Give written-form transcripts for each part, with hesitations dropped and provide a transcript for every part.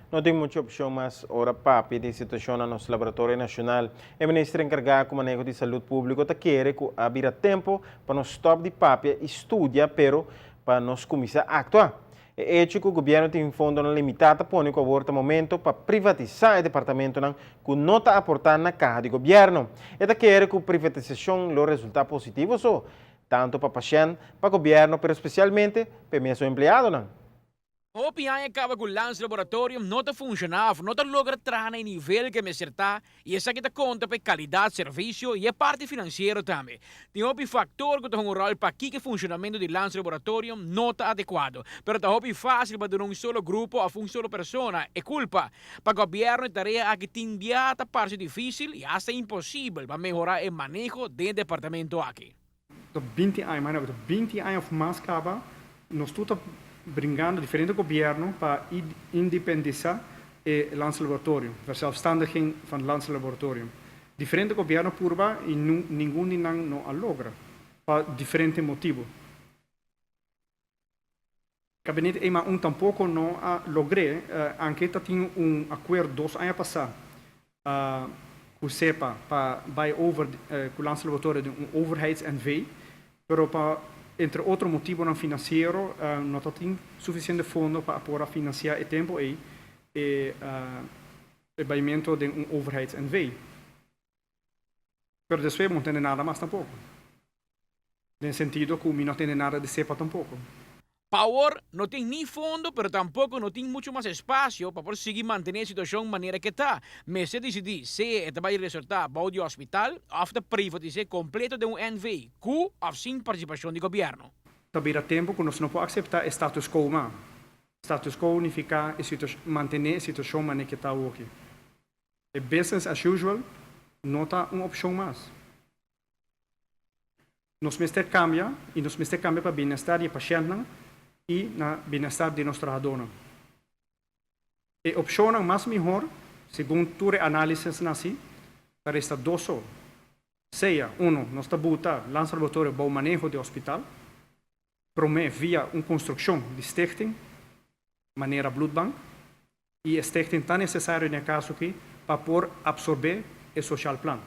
No tin mucho opcion mas ora papia di situacion na nos laboratorio nacional. E minister encarga cu maneho di salud publico ta kere cu a bira tempo pa nos stop di papia y studia pero pa nos cuminsa actua. E hecho cu gobierno tin fondonan limita ta pone cu awor ta momento pa privatisa e departamentonan cu no ta aporta na caha di gobierno. E ta kere cu privatisacion lo resulta positivo so, tanto pa pashent, pa gobierno pero specialmente pa e mesun empleadonan. Hopi aña kaba ku Landslaboratorium no ta funshoná òf no ta logra traha na e nivel ku e mester ta i esaki ta konta pa e kalidat servisio i e parti finansiero tambe. Tin hopi faktor ku ta hunga un ròl pakiko e funshonamentu di Landslaboratorium no ta adekuado. Pero ta hopi fásil pa duna un solo grupo òf un solo persona e kulpa. Pa gobièrnu e tarea aki tin bia ta parse difísil i asta imposibel pa mehorá e maneho den e departamento aki. Ta 20 aña, imagina bo, ta 20 aña of mas caba nos tur ta bringando diferente gobierno pa independisa e landslaboratorium, verzelfstandiging van landslaboratorium. Diferente gobierno purba y ningun di nan no a logra pa diferente motibo. Gabinete Eman un tampoco no a logr'é, anke ta tin un acuerdo dos aña pasá cu SEPA pa bay over cu Landslaboratorio den un overheids NV, pero pa entre otro motibonan financiero no ta tin suficiente fondo pa a por a financia e tempo ey e baymento den un overheids NV. Pero despues bo no tende nada mas tampoco. Den sentido cu mi no tende nada di SEPA tampoco. Pa awor no tin ni fondo pero tampoco no tin mucho mas espacio pa por sigui mantene e situacion manera ke ta. Mester dicidi sea e ta bay resorta bou di hospital of ta privatise completo den un NV cu of sin participacion di gobierno. Ta bira tempo cu nos no por acepta e status quo mas. Status quo nifica e mantene e situacion manera ke ta awoki. E business as usual no ta un opcion mas. Nos mester cambia y nos mester cambia pa bienestar di e pashentnan y na bienestar di nos trahadornan. E opcionnan mas mihor, segun tur e analisisnan haci, ta resta dos so. Sea, uno, nos ta buta Landslaboratorio bou maneho di hospital, prome via un construccion di stichting, manera bloedbank, y e stichting ta necesario den e caso aki pa por absorbe e sociaal plan.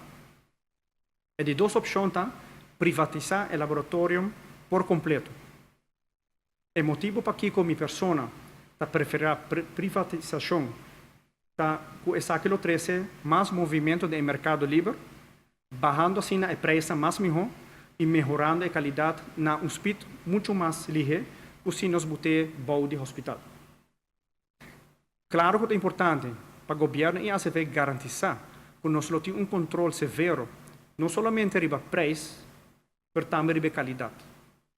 E di dos opcion ta privatisa e laboratorium por completo. E motibo pakico mi persona ta prefera privatisacion ta cu esaki lo trece mas movimento den e mercado liber, bahando asina e prijsnan mas miho y mehorando e calidad na un speed mucho mas lihe cu si nos but'e bou di hospital. Claro cu ta importante pa gobierno y ACV garantisa cu nos lo tin un control severo no solamente riba prijs pero tambe riba e calidad.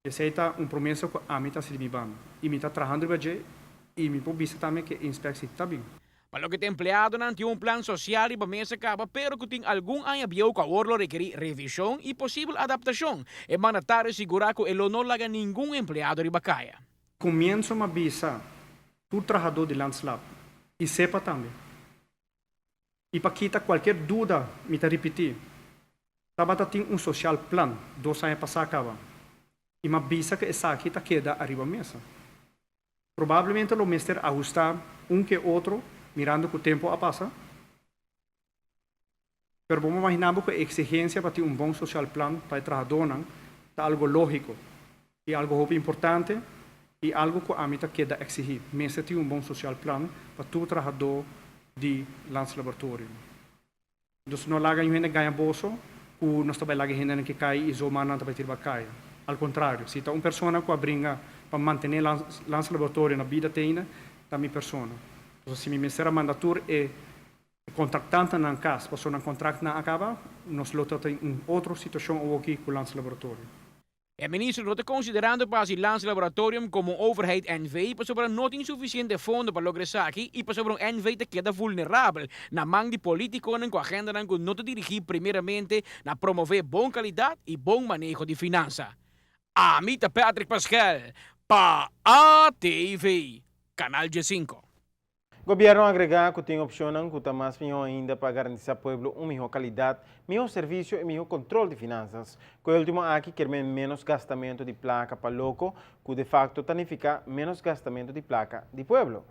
Esey ta un promesa cu ami ta haci di mi banda y mi ta trahando riba dje y mi por bisa tambe cu e inspectie ta bin. Pa loke ta empleadonan tin un plan social riba mesa caba pero cu tin algun aña bieu cu awor lo rekeri revision y posibel adaptacion. E mandatario sigura cu e lo no laga ningun empleado riba caya. Comienzo m'a bisa tur trahadó di Landslab i sepa tambe. I pa kita kualkier duda mi ta ripití, tabata tin un sosial plan dos aña pasá kaba i m'a bisa ku esaki ta keda ariba mesa. Probablemente lo mester ahustá un ke otro mirando ku tempu a pasa. Pero bo por imaginá bo ku e eksigensia pa tin un bon sosial plan pa e trahadónan ta algu lógiko i algu hopi importante i algu ku ami ta keda eksigí. Mester tin un bon sosial plan pa tur trahadó di Landslaboratorium. Dus no laga niun hende gaña boso ku nos ta bai laga e hendenan ke kai i zomaar nan ta bai tira bai kai. Al kontrario, si ta un persona ku a bringa pa mantené Landslaboratorium na bida te ainda, ta mi persona. Pasobra si mi mester a manda tur e Contractantenan nan cas pasobra nan contractnan a caba, nos lo ta tin un otro situacion awoki cu Landslaboratorium. E minister no ta considerando pa haci Landslaboratorium como un overheid NV pasobra no tin suficiente fondo pa logra esaki y pasobra un NV ta keda vulnerabel na man di politiconan cu agendanan cu no ta dirigi primeramente na promove bon calidad y bon maneho di finansa. Ami ta Patrick Paskel pa ATV, Canal 15. Gobierno a agrega cu tin opcionnan cu ta mas miho ainda pa garantisa pueblo un miho calidad, miho servicio y miho control di finanzas. Cu e ultimo aki kier men menos gastamento di placa pa loco, cu de facto ta nifica menos gastamento di placa di pueblo.